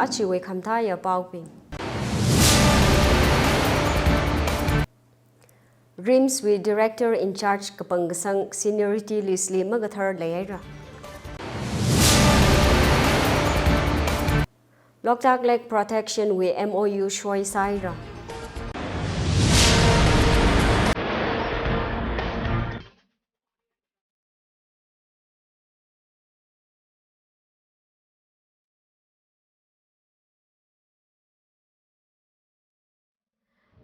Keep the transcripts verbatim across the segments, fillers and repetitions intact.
Achiwui khamataiya paobing. RIMS wui Director in Charge kapangkasang seniority list li makathar leihaira. Loktak Lake Protection wui M O U shoisāhaira.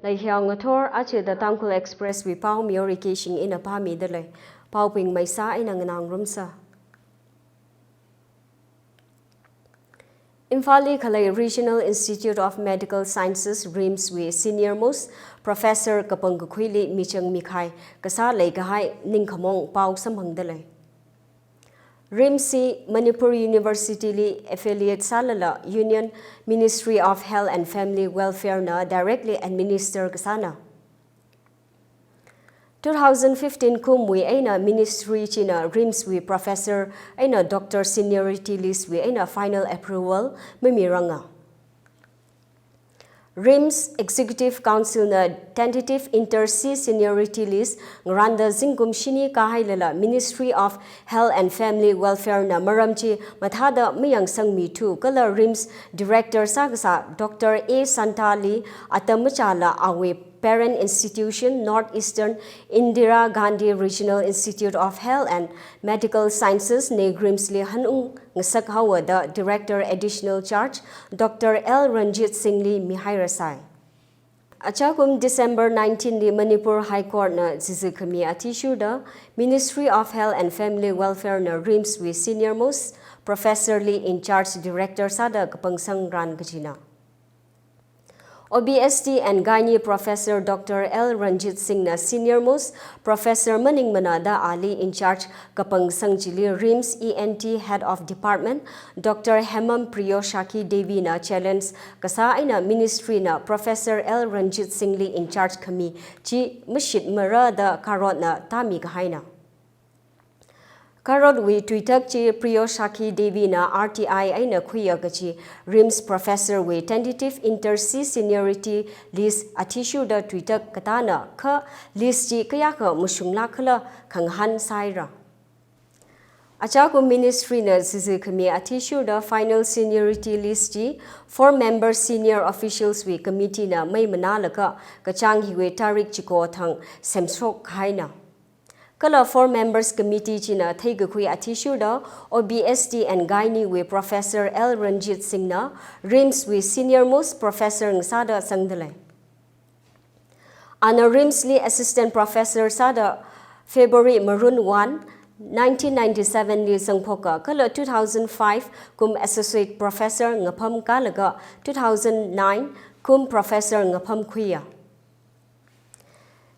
Leihiao ngathor, achida Tangkhul Express wui pao Miyori Keishing ina pāmida lei. Paobing maisa ina nganāngarumsa. Imphalli khalei Regional Institute of Medical Sciences, RIMS wui Senior Most Professor kapangkakhuili michang mikhai kasā leikahai ningkhamong pao samphangda lei. RIMS hi Manipur University li affiliate sālala Union Ministry of Health and Family Welfare na directly administer kasāna. Two thousand fifteen kumwui eina ministry china RIMS wui professor eina doctor seniority list wui eina final approval mamiranga. RIMS Executive Council na tentative inter-C seniority list ngarānda zingkum shini kāhailala Ministry of Health and Family Welfare na maram chi mathāda mayangsangmithu kala RIMS Director sākasā Doctor A Santa li atam machāla awui parent institution North Eastern Indira Gandhi Regional Institute of Health and Medical Sciences, NEHGRIMS li hanung ngasak haowa da Director Additional Charge Doctor L Ranjit Singh li mihairasai. Achakum December nineteen li Manipur High Court na chizikhami athishurda Ministry of Health and Family Welfare na RIMS wui Senior Most Professor li in charge Director sāda kapangsang rān kajina. O B S T and Gynae Professor Doctor L Ranjit Singh na Senior Most Professor maningmana da ali in charge kapangsang chili RIMS E N T Head of Department Doctor Hemam Priyosakhi Devi na challenge kasā eina Ministry na Professor L Ranjit Singh li in charge khami chi mashitmara da karotna tāmi kahaina. Karotwui tuitak chi Priyosakhi Devi na R T I eina khuiya kachi RIMS Professor wui tentative inter-C seniority list athishurda tuitak katāna kha list chi kayākha mashunglākkhala khangahān sāhaira. Achakum Ministry na chizikhami athishurda final seniority list chi four member senior officials wui committee na meimanālaga kachāng hiwui tarik chiko thang semshok kahaina. Kala four members committee china theikakhui athishurda O B S T and Gynae wui Professor L Ranjit Singh na RIMS wui Senior Most Professor ngasāda zangda lei. Ana RIMS li Assistant Professor sāda February marun one, nineteen ninety-seven li zangphoka kala two thousand five kum Associate Professor ngapham kālaga two thousand nine kum Professor ngapham khuiya.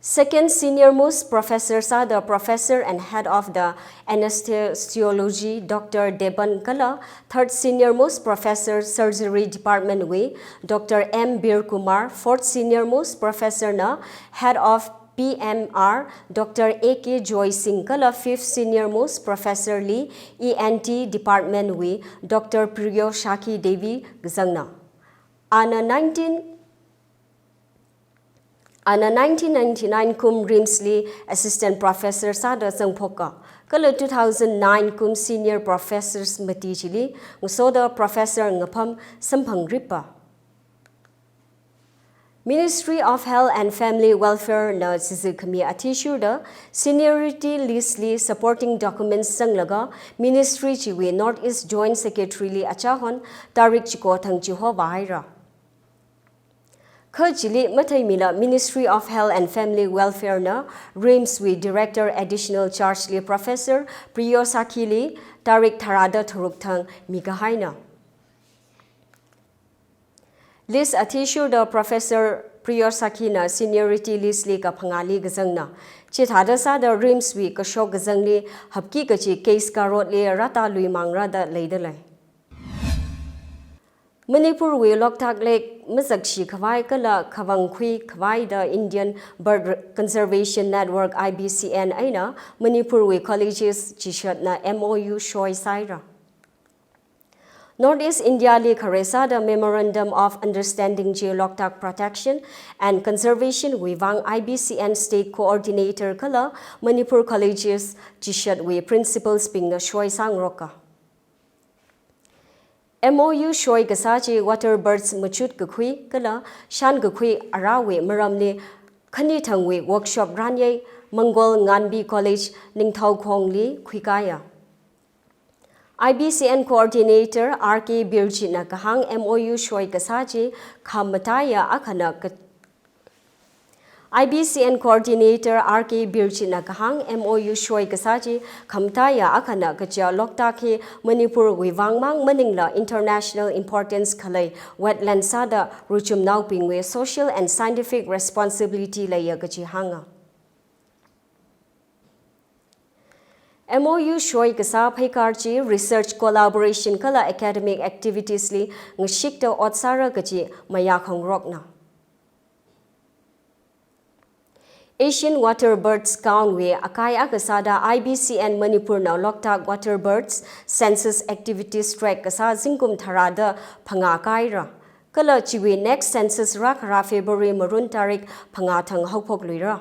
Second Senior Most Professor sāda Professor and Head of the Anesthesiology Doctor Deban kala Third Senior Most Professor Surgery Department wui Doctor M Bir Kumar, Fourth Senior Most Professor na Head of P M R Doctor A K Joy Singh kala Fifth Senior Most Professor li E N T Department wui Doctor Priyosakhi Devi kazangna. Ana nineteen Ana nineteen ninety-nine kum RIMS li Assistant Professor sāda zangphoka kala two thousand nine kum Senior Professors mati chili ngasoda Professor ngapham samphangripa. Ministry of Health and Family Welfare na chizikhami athishurda seniority list li supporting documents zanglaga Ministry chiwui North East Joint Secretary li achahon tarik chiko thang chihovāhaira. Kha chili matheimila Ministry of Health and Family Welfare na RIMS wui Director Additional Charge li Professor Priyosakhi li tarik tharāda tharuk thang mikahaina. List athishurda Professor Priyosakhi na seniority list li kaphangāli kazangna. Chithāda sāda RIMS wui kashok kazangli hapki kachi case karotli rātāluimangra da leida lei. Manipur wui Loktak Lake mazakshi khavai kala khavang khui khavai da Indian Bird Conservation Network, I B C N eina Manipur wui colleges chishatna M O U shoisāhaira. North East India li khare sāda Memorandum of Understanding chi loktak protection and conservation wui vang I B C N State Coordinator kala Manipur Colleges chishatwui principals bingna shoi sāngaroka. M O U shoi kasā chi water birds machut kakhui kala shan kakhui arawui maramli khani thangwui workshop ranyei Mangol Nganbi College Ningthoukhongli khuikāya. I B C N Coordinator R K Birjitna kahāng M O U shoi kasā chi khamataiya akhana ka-, I B C N Coordinator R K Birjitna kahāng M O U shoi kasā chi khamataiya akhana kaja loktak hi Manipurwui vang mang maningla international importance khalei wetland sāda ruchumnaobingwui social and scientific responsibility leiya kaji hānga. M O U shoi kasā pheikar chi research collaboration kala academic activities li ngashikta ot sāra kaji Mayar Khangarokna. Asian Water Birds Count wui akai akha sāda I B C N Manipurna loktak water birds census activities track kasā zingkum tharāda phangā kaira. Kala chiwui next census rākhara February marun tarik phangā thang haophokluira.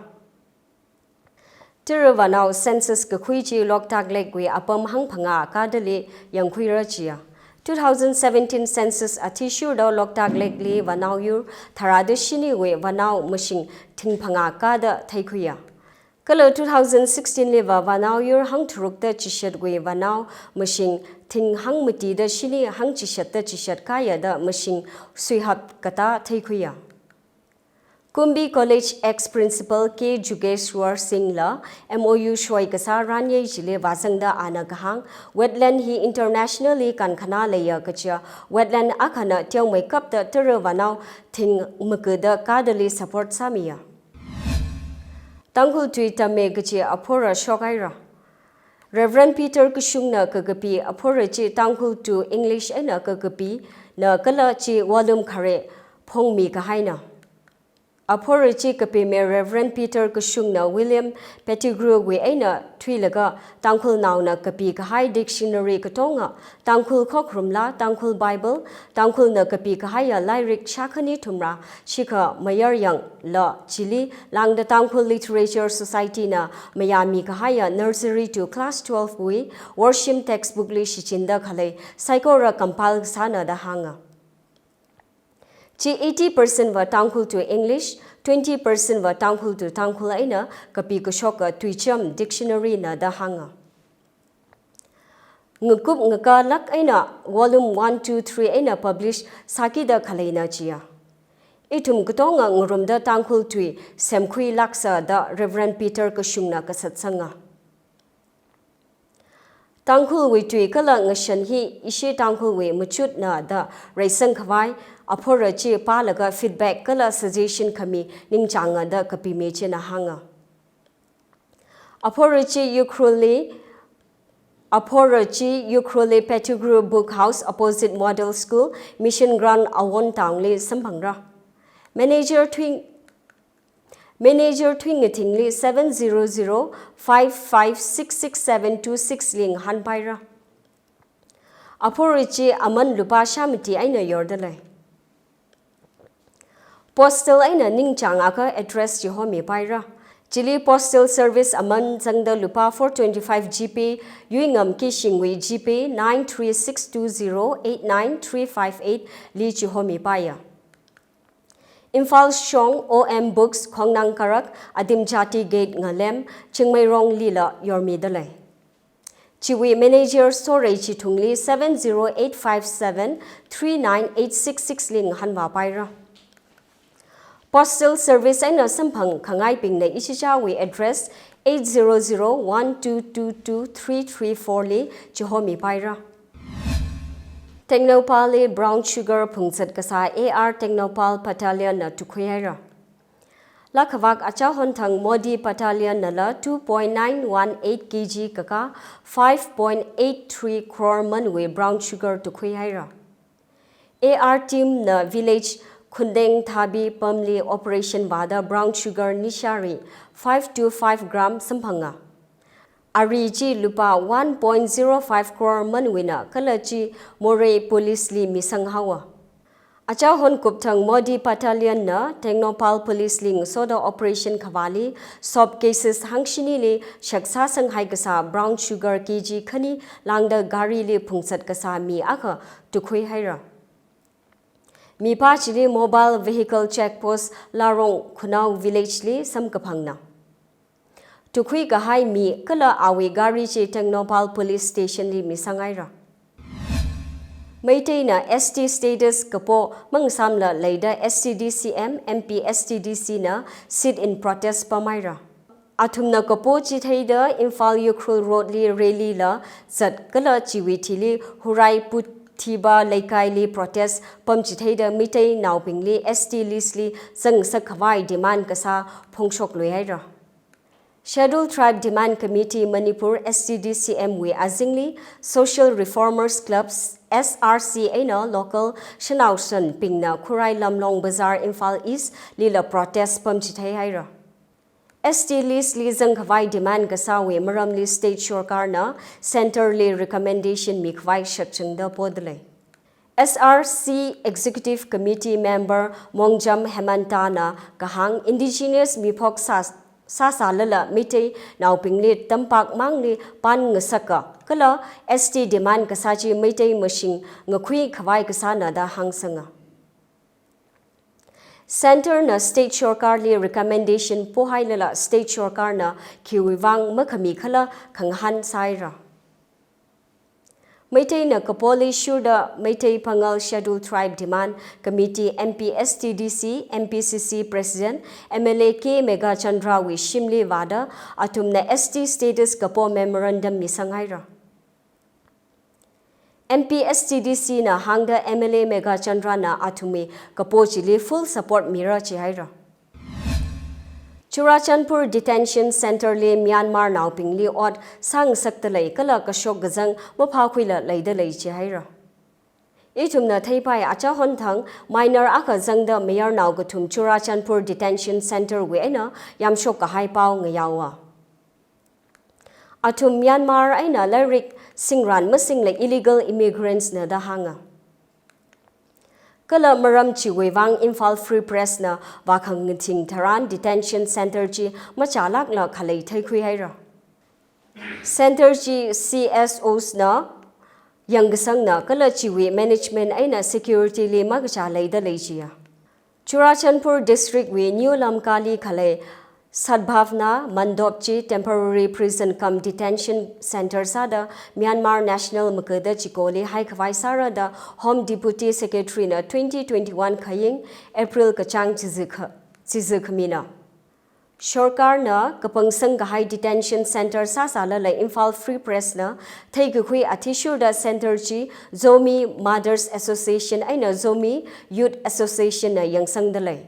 Tara vanao census kakhui chi Loktak Lake wui apam hangphangā kadali yangkhuira chiya. Two thousand seventeen census athishurda Loktak Lake li vanao yur tharāda shiniwui vanao mashing thing phangā kada theikhuiya. Kala two thousand sixteen liva vanao yur hangtharukda chishatwui vanao mashing thing hangmatida shini hangchishatda chishat kayada mashing suihap kata theikhuiya. Kumbi College ex-principal K Jugeshwar Singh la M O U shoi kasā ranyei chili vāzangda ana kahāng, wetland hi internationally kankhana leiya kaja, wetland akhana teomeikapta tara vanao thing makuda kadali support sāmiya. Tangkhul tui tamme kaji aphora shokhaira. Reverend Peter Kashungna kakapi aphora chi Tangkhul to English eina kakapina kala chi volume khare phongmi kahaina. Aphora chi kapime Reverend Peter Kashungna William Pettigrew wui eina thuilaga Tangkhulnaona kapi kahai dictionary katonga, Tangkhul Khokharum la, Tangkhul Bible, Tangkhulna kapi kahaiya lairik shākhani thumrā, shikha Mayar Yang la chili lāngda Tangkhul Literature Society na mayāmi kahaiya nursery to class twelve wui Worshim textbook li shichinda khalei saikora compile sāna da hānga. Chi eighty percent va Tangkhul to English, twenty percent va Tangkhul to Tangkhul eina kapi kashoka tuicham dictionary na da hānga. Ngakup ngakalak eina volume one, two, three eina publish sākida khaleina chiya. Ithum katonga ngarumda Tangkhul tui semkhuilaksa da Reverend Peter Kashungna kasatsanga. Tangkhulwui tui kala ngashan hi ishi Tangkhulwui machutna da reisang khavai, aphora chi pālaga feedback kala suggestion khami ningchānga da kapime china hānga. Aphora chi Ukhrulli, aphora chi Ukhrulli Pettigrew Book House opposite Model School, Mission Ground, Awon Town li samphangra. Manager Thui, Manager Thuingathingli seven zero zero five five six six seven two six li ngahānpaira. Aphora chi aman lupā shāmati eina yorda lei. Postal eina ningchāng akha address chihomipaira. Chili postal service aman zangda lupā four twenty-five GPay, yuingam kishingwui GPay nine three six two zero eight nine three five eight li chihomipaiya. Imphal shong O M Books, Khongnang Karak, Adim Jati Gate Ngalem, Chingmeirong lila yormida lei. Chiwui manager sorei chithungli seven zero eight five seven three nine eight six six li ngahānvāpaira. Postal service eina samphang khangaibingna ichichāwui address eight zero zero one two two two three three four li chihomipaira. Tengnoupal li brown sugar phungzat kasā A R Tengnoupal Battalion na tukhuihaira. Lakhavak achahon thang Modi Battalion nala two point nine one eight kg kaka five point eight three crore manwui brown sugar tukhuihaira. A R team na village Khundeng Thabi pamli operation vāda brown sugar nishari five two five gram samphanga. Ari chi lupā one point zero five crore manwuina kala chi Moreh Police li misang haowa. Achahon kupthang Modi Battalion na Tengnoupal Police li ngasoda operation khavāli soap cases hangshinili shaksā sanghai kasā brown sugar K G khani lāngda garili phungzat kasā mi akha tukhui haira. Mipā chili Mobile Vehicle Check Post Larong Khunao Village li samkaphangna. Tukhui kahai mi kala awui gari chi Tengnoupal Police Station li misang haira. Meiteina S T status kapo mangasāmla leida S T D C M, M P S T D C na sit-in protest pamhaira. Athumna kapo chi theida Imphal Ukhrul Road li rally la zat kala chiwui thili Hurai Puthiba Leikai li protest pamchitheida Meiteinaobingli S T list li zangsak khavai demand kasā phongshok luihaira. Scheduled Tribe Demand Committee Manipur, S T D C M wui azingli Social Reformers Clubs, S R C eina local shanao shanbingna Khurai Lamlong Bazar, Imphal East lila protest pamchithei haira. S T list li zangkhavai demand kasāwui maramli state sorkarna centre li recommendation mikhavai shakchangda podalei. S R C Executive Committee Member Mongjam Hemantana kahāng indigenous miphok sā, sāsālala Meiteinaobingli tampakmangli pan ngasaka kala S T demand kasā chi Meitei mashing ngakhui khavai kasāna da hāngsanga. Centre na state sorkarli recommendation pohailala state sorkarna khiwuivang makhami khala khangahān sāhaira. Meiteina kapoli shurda Meitei Pangal Scheduled Tribe Demand Committee, M P S T D C, M P C C President, M L A K Meghachandra wui shimli vāda athumna S T status kapo memorandum misang haira. M P S T D C na hāngda M L A Meghachandra na athumwui kapo chili full support mira chihaira. Churachandpur Detention Centre li Myanmarnaobingli ot sāngasakdalei kala kashok kazang maphākhuila leidalei chihaira. Ithumna theipai achahon thang minor akha zangda mayarnao kathum Churachandpur Detention Centre wui eina yamshok kahai pao ngayaowa. Athum Myanmar eina lairik singran masingla illegal immigrants na da hānga. Kala maram chiwuivang Imphal Free Press na vākhangathing tharan detention centre chi machālakla khalei theikhui haira. Centre chi C S Os na yangkasangna kala chiwui management eina security li makachā leidalei chiya. Churachandpur District wui New Lamka li khalei Sadbhavna Mandop chi temporary prison cum detention centre sāda Myanmar National Makada Chikoli haikhavai sāra da Home Deputy Secretary na twenty twenty-one khaying April kachāng chizikha-, chizikhamina. Sorkarna kapangsang kahai detention centre sāsālala Imphal Free Press na theikakhui athishurda centre chi Zomi Mothers Association eina Zomi Youth Association na yangsangdalei.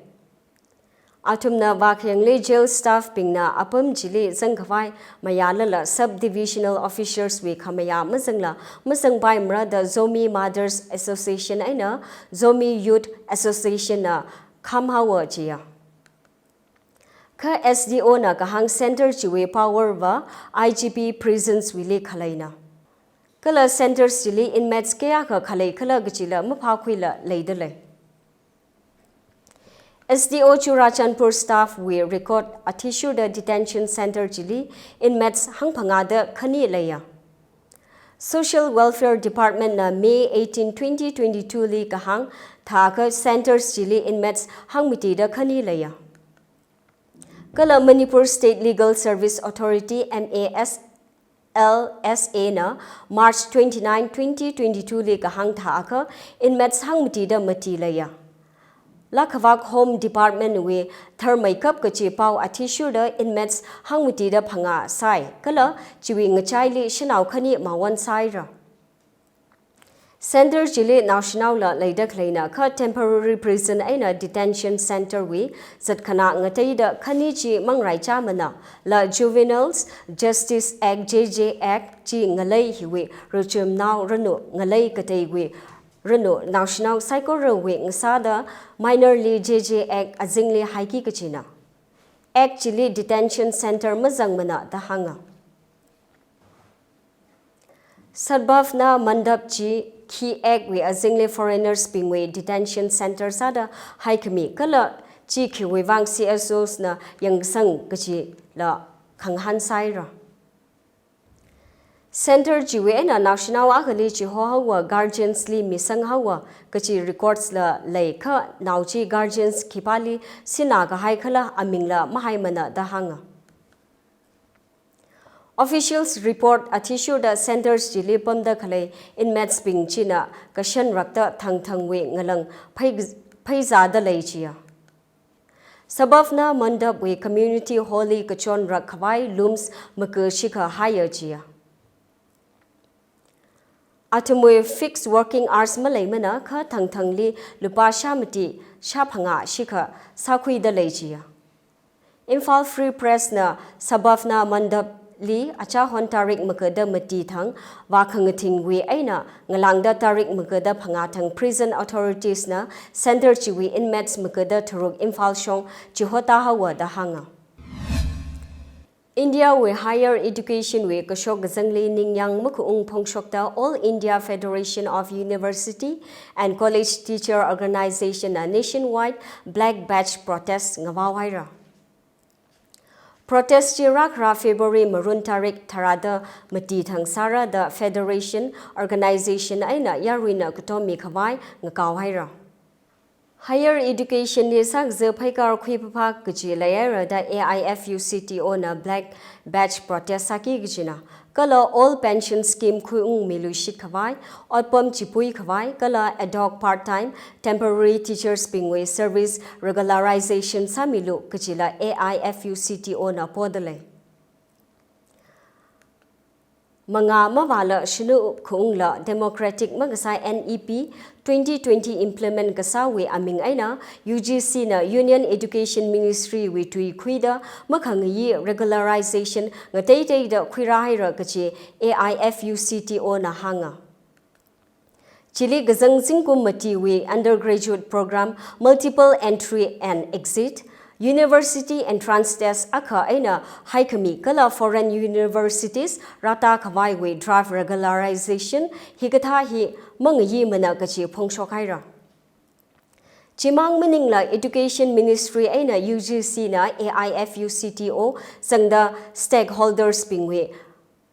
Athumna vākhayangli jail staff bingna apam chili zangkhavai mayālala sub-divisional officers wui khamayā mazangla mazangpaimara da Zomi Mothers Association eina Zomi Youth Association na khamhaowa chiya. Kha S D O na kahāng centre chiwui power va I G P prisons wuili khaleina. Kala centres chili inmates kayākha khalei khala kachila maphākhuila leidalei. S D O Churachandpur staff wui record athishurda detention centre chili inmates hangphangāda khani leiya. Social Welfare Department na May eighteen, twenty twenty-two li kahāng thākha centres chili inmates hangmatida khani leiya. Kala Manipur State Legal Service Authority, M A S L S A na March twenty-nine, twenty twenty-two li kahāng thākha inmates hangmatida mati leiya. Lakhavak Home Department wui tharmeikap kachi pao athishurda inmates hangmatida phangā sai, kala chiwui ngachaili shanao khani mawon saira. Centre chili naoshinaola leida khaleina kha temporary prison eina detention centre wui zatkhanā ngateida khani chi mangraichāmana, la Juveniles Justice Act, J J Act chi ngalei hiwui ruchumnao ranu ngalei kateiwui ranu naoshinao saikorawui ngasāda minor li J J Act azingli haiki kachina. Act chili detention centre mazangmana da hānga. Sadbhavna Mandap chi khi Act wui azingli foreigners bingwui detention center sāda haikhami kala chi khiwui vang C S Os na yangsang kajila khangahān sāhaira. Center chiwui eina naoshinao akhali chihohaowa guardians li misanghaowa kaji records la lei kha nao chi guardians khipāli sinā kahai khala amingla mahaimana da hānga. Officials report athishurda centers chili pamda khalei inmates bing china kashan rakta thangthangwui ngalang phai-, phaizāda lei jiya. Sadbhavna Mandap wui community hall li kachon rak khavai looms maka shikha haiya jiya. Athumwui fixed working hours maleimana kha thangthangli lupā shāmati shāphangā shikha sākhuida lei jiya. Imphal Free Press na Sadbhavna Mandap li achahon tarik makada mati thang vākhangathingwui eina ngalāngda tarik makada phangā thang prison authorities na center chiwui inmates makada tharuk Imphal shong chihotā haowa da hānga. India wui higher education wui kashok kazangli ningyāng makaung phongshokta All India Federation of University and College Teacher Organization na nationwide black badge protest ngavao haira. Protest chi rākhara February marun tarik tharāda mati thang sāra da federation organization eina yaruina katom mikhavai ngakao haira. Higher education li sākazā pheikar khuiphaphā kaji leihaira da A I F U C T O na black badge protest sāki kajina. Kala all pension scheme khuiung miluishit khavai, otpam chipui khavai, kala ad hoc part-time, temporary teachers bingwui service regularization sāmilu kajila A I F U C T O na poda lei. Mangā mavāla shanu khaungla democratic makasā N E P twenty twenty implement kasāwui aming eina U G C na Union Education Ministry wui tui khuida makhangayi regularization ngateiteida khuirā haira kaji A I F U C T O na hānga. Chili kazang zingkum matiwui undergraduate program, multiple entry and exit, university entrance test akha eina haikhami kala foreign universities rātā khavaiwui draft regularization hikathā hi mangayimana kaji phongshok haira. Chimang maningla Education Ministry eina U G C na A I F U C T O zangda stakeholders bingwui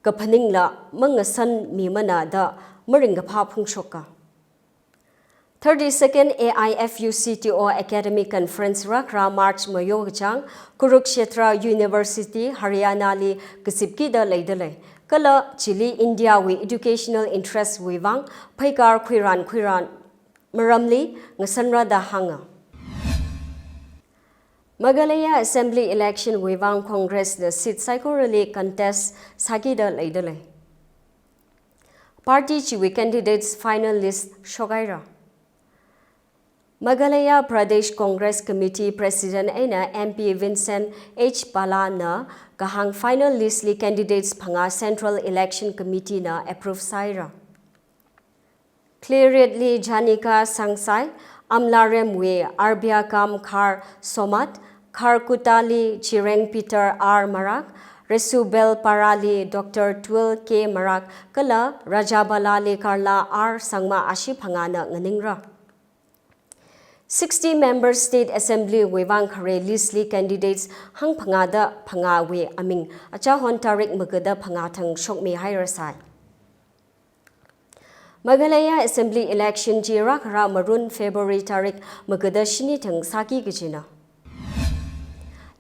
kaphaningla mangasanmimana da maringkaphā phongshoka. Thirty-second A I F U C T O Academic Conference rākhara March mayo kachāng Kurukshetra University, Haryana li kazipkida leida lei. Kala chili India wui educational interest wui vang pheikar khuiran khuiran maramli ngasanra da hānga. Meghalaya Assembly election wui vang Congress na seat saikorali contest sākida leida lei. Party chiwui candidates final list shok haira. Meghalaya Pradesh Congress Committee President eina M P Vincent H Pala na kahāng final list li candidates phangā Central Election Committee na approve sāhaira. Khliehriat li Janika Sangsai, Amlarem wui Arbiakam Khar Somat, Kharkutta li Chireng Peter R Marak, Resubelpara li Doctor Tuel K Marak, kala Rajabala li Karla R Sangma ashi phangāna nganingra. Sixty member state assembly wui vang khare list li candidates hangphangāda phangāwui aming achahon tarik makada phangā thang shokmi hairasai. Meghalaya Assembly election chi rākhara marun February tarik makada shini thang sāki kajina.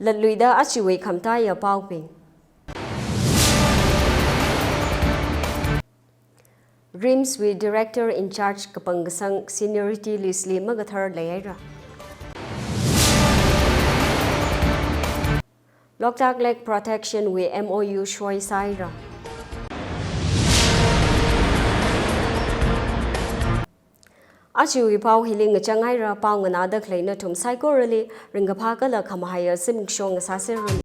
Latluida achiwui khamtaiya paobing. RIMS wui Director in Charge kapangkasang seniority list li makathar leihaira. Loktak Lake Protection wui M O U soi sāhaira. Achiwui pao hili ngachang haira, pao nganāda khalei nathum saikorali ringkaphā kala khamahaiya zimiksho ngasāseranu.